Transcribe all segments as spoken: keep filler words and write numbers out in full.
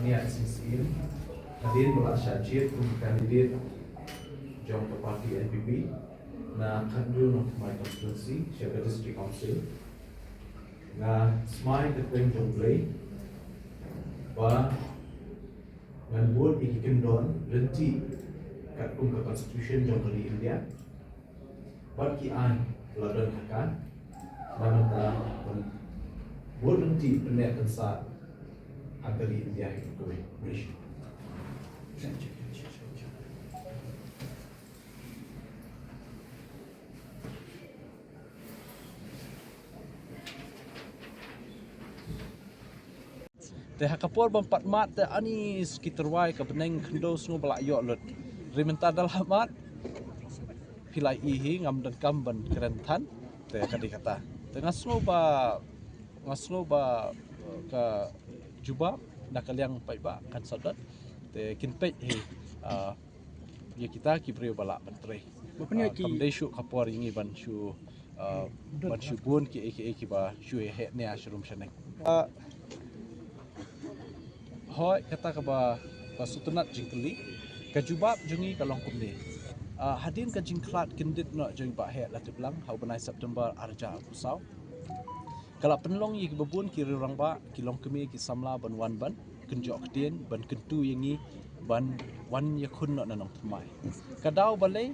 Niat sien sien hadien ba la shah jied kum candidate jong ka party N P P na khatduh Nongthymmai constituency sha ka District Council. Nga smai ka teng jong Blei ba ngan bud ïa ki kyndon lynti katkum ka constitution jong ka ri India. Bad ki aiñ la don ha ka, namar ta ban bud lynti pynneh pynsah ha ka ri India hi kawei. Te ha ka por ban pat mad te ani ki tyrwa ka bneng khyndew sngew ba la ïoh lut. Ri mynta da la mad phi la i hi ngam donkam ban kren than. Te ka dei kata. Te nga sngew ba nga sngew ba eh, ka jubab na ka liang paidbah kan sa don. Te kin peit hi ah, ïa kita ki briew ba lah ban trei. Ba pynïaid Ah, ki kam dei shuh ka por ïa ngi ban shu ah, ban shu bun ki ei ki ei kiba shu heh ne sha rum sha neng. Ah, hoi kata kaba ba sngewtynnat jingkylli ka jubab jong ngi ka long kumne. Ah, hadien ka jingkhlad kyndit noh jong i Bah Heh Latiplang ha u bnai September arhajar arphew saw. Ka la pynlong ïa kiba bun ki riew rangbah ki longkmie ki samla ban wan ban kynjoh ktien ban kyntu ïa ngi ban wan ïakhun noh na Nongthymmai. Ka daw balei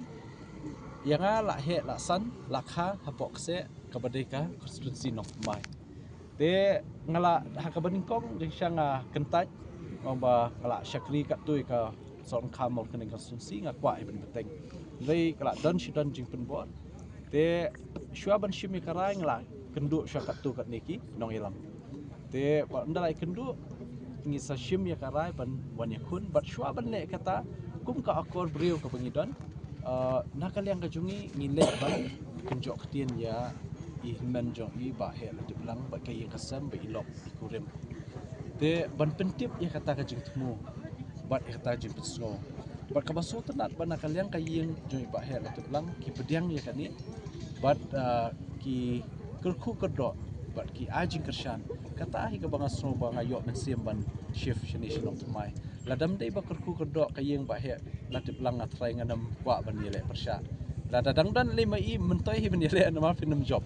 ïa nga la heh la san la kha hapoh kseh kaba dei ka constituency Nongthymmai. Te nga la ha kaba nyngkong jingshisha nga kyntait ong ba nga la shakri katto ïa ka Sohryngkham Mawryngkneng constituency nga kwah ïa ban bteng. Hynrei ka la don shi don jingpynbor. Te shuwa ban shim ïa ka rai nga la kynduh shuwa katto katne ki nongïalam. Te ba ynda la ïakynduh ngi sa shim ïa ka rai ban wan ïakhun bad shuwa ban leh kata kum ka akor briew kaba ngi don. Ah, na ka liang ka jong ngi ngi leh ban kynjoh ktien ïa i hynmen jong i Bah Heh Latiplang bad ka ïing ka sem ba i lok i kurim. Te ban pyntip ïa kata ka jingthmu bad ïa kata ka jingpynsngew. Bad kaba sngewtynnat ba na ka liang ka ïing jong i Bah Heh Latiplang ki pdiang ïa kane bad ah, ki kyrkhu kyrdoh bad ki ai jingkyrshan. Kata hi kaba nga sngew ba nga ïoh mynsiem ban shift shane sha Nongthymmai. Lada ym dei ba kyrkhu kyrdoh ka ïing Bah Heh Latiplang nga tharai ngam kwah ban ïaleh pyrshah. Lada dang don lei ma i myntoi hi ban ïaleh namar phin ym jop.